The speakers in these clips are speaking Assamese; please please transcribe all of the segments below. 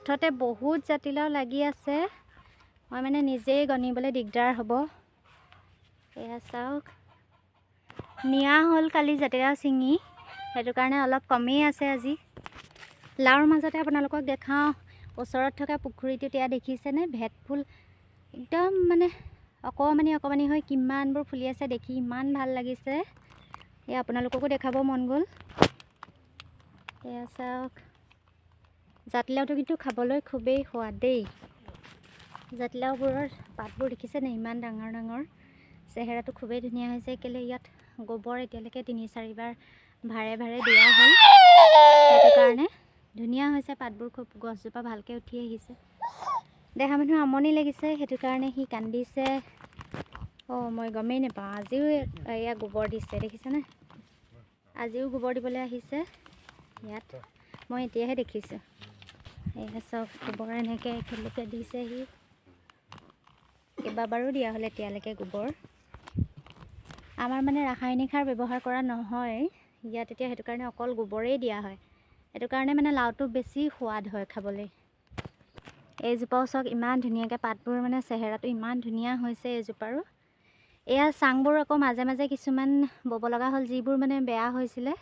মুঠতে বহুত জাতিলাও লাগি আছে। মই মানে নিজেই গণিবলৈ দিগদাৰ হ'ব। এয়া চাওক, নিয়া হ'ল কালি জাতিলাও ছিঙি, সেইটো কাৰণে অলপ কমেই আছে আজি। লাওৰ মাজতে আপোনালোকক দেখাওঁ ওচৰত থকা পুখুৰীটোত, এয়া দেখিছেনে ভেট ফুল একদম মানে অকণমানি অকণমানি হৈ কিমানবোৰ ফুলি আছে, দেখি ইমান ভাল লাগিছে। এয়া আপোনালোককো দেখাব মন গ'ল। এয়া চাওক, জাতিলাওটো কিন্তু খাবলৈ খুবেই সোৱাদ দেই। জাতিলাওবোৰৰ পাতবোৰ দেখিছেনে ইমান ডাঙৰ ডাঙৰ, চেহেৰাটো খুবেই ধুনীয়া হৈছে। কেলৈ ইয়াত গোবৰ এতিয়ালৈকে 3-4 বাৰ ভাৰে ভাৰে দিয়া হ'ল, সেইটো কাৰণে ধুনীয়া হৈছে পাতবোৰ, খুব গছজোপা ভালকৈ উঠি আহিছে। দেহা মানুহ আমনি লাগিছে, সেইটো কাৰণে সি কান্দিছে। অঁ, মই গমেই নাপাওঁ, আজিও এয়া গোবৰ দিছে, দেখিছেনে? আজিও গোবৰ দিবলৈ আহিছে ইয়াত, মই এতিয়াহে দেখিছোঁ। এয়া চব গোবৰ এনেকৈ একেলগে দিছে সি, কেইবাবাৰো দিয়া হ'ল এতিয়ালৈকে গোবৰ। আমাৰ মানে ৰাসায়নিক সাৰ ব্যৱহাৰ কৰা নহয় ইয়াত এতিয়া, সেইটো কাৰণে অকল গোবৰেই দিয়া হয়। সেইটো কাৰণে মানে লাওটো বেছি সোৱাদ হয় খাবলৈ। এইজোপাও চাওক, ইমান ধুনীয়াকৈ পাতবোৰ মানে চেহেৰাটো ইমান ধুনীয়া হৈছে এইজোপাৰো। এয়া চাংবোৰ আকৌ মাজে মাজে কিছুমান বব লগা হ'ল, যিবোৰ মানে বেয়া হৈছিলে।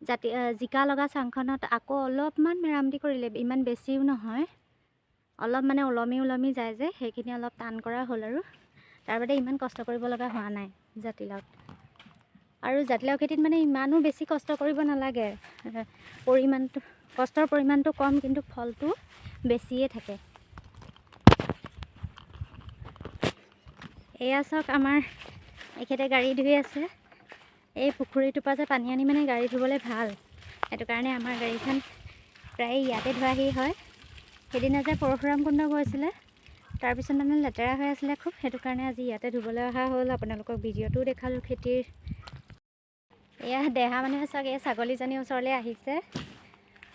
জাতি জিকা লগা চাংখনত আকৌ অলপমান মেৰামতি কৰিলে, ইমান বেছিও নহয়, অলপ মানে ওলমি ওলমি যায় যে, সেইখিনি অলপ টান কৰা হ'ল আৰু তাৰ বাদে ইমান কষ্ট কৰিব লগা হোৱা নাই জাতিলাওত। আৰু জাতিলাও খেতিত মানে ইমানো বেছি কষ্ট কৰিব নালাগে, পৰিমাণটো কষ্টৰ পৰিমাণটো কম, কিন্তু ফলটো বেছিয়ে থাকে। এয়া চাওক, আমাৰ এখেতে গাড়ী ধুই আছে। এই পুখুৰীটোৰ পৰা যে পানী আনি মানে গাড়ী ধুবলৈ ভাল, সেইটো কাৰণে আমাৰ গাড়ীখন প্ৰায় ইয়াতে ধোৱাহি হয়। সেইদিনা যে পৰশুৰাম কুণ্ড গৈছিলে, তাৰপিছত মানে লেতেৰা হৈ আছিলে খুব, সেইটো কাৰণে আজি ইয়াতে ধুবলৈ অহা হ'ল। আপোনালোকক ভিডিঅ'টোও দেখালোঁ খেতিৰ। এয়া দেহা মানুহে চাওক, এই ছাগলীজনীৰ ওচৰলৈ আহিছে।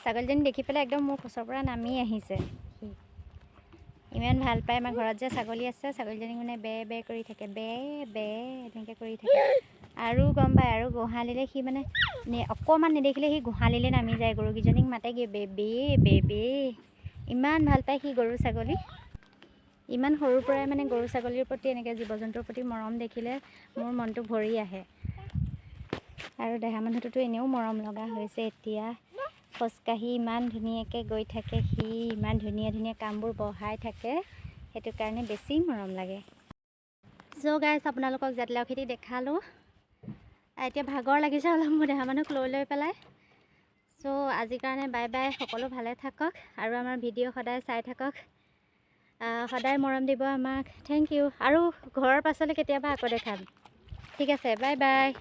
ছাগলীজনী দেখি পেলাই একদম মোৰ কোচৰ পৰা নামি আহিছে সি, ইমান ভাল পায়। আমাৰ ঘৰত যে ছাগলী আছে, ছাগলীজনীক মানে বে বে কৰি থাকে, বে বে এনেকৈ কৰি থাকে। আৰু গম পায়, আৰু গোহালিলৈ সি মানে অকণমান নেদেখিলে সি গোহালিলৈ নামি যায়, গৰুকেইজনীক মাতেগৈ বেবে বেবে। ইমান ভাল পায় সি গৰু ছাগলী। ইমান সৰুৰ পৰাই মানে গৰু ছাগলীৰ প্ৰতি, এনেকৈ জীৱ জন্তুৰ প্ৰতি মৰম দেখিলে মোৰ মনটো ভৰি আহে। আৰু দেহা মানুহটোতো এনেও মৰম লগা হৈছে এতিয়া। খোজকাঢ়ি ইমান ধুনীয়াকৈ গৈ থাকে সি, ইমান ধুনীয়া ধুনীয়া কামবোৰ বঢ়াই থাকে, সেইটো কাৰণে বেছি মৰম লাগে। চ' গাইজ, আপোনালোকক জাতিলাও খেতি দেখালোঁ। এতিয়া ভাগৰ লাগিছে অলপ মোৰ দেহা মানুহক লৈ লৈ পেলাই। চ' আজিৰ কাৰণে বাই বাই। সকলো ভালে থাকক আৰু আমাৰ ভিডিঅ' সদায় চাই থাকক, সদায় মৰম দিব আমাক। Thank U. আৰু ঘৰৰ পাছলৈ কেতিয়াবা আকৌ দেখাম। ঠিক আছে, বাই বাই।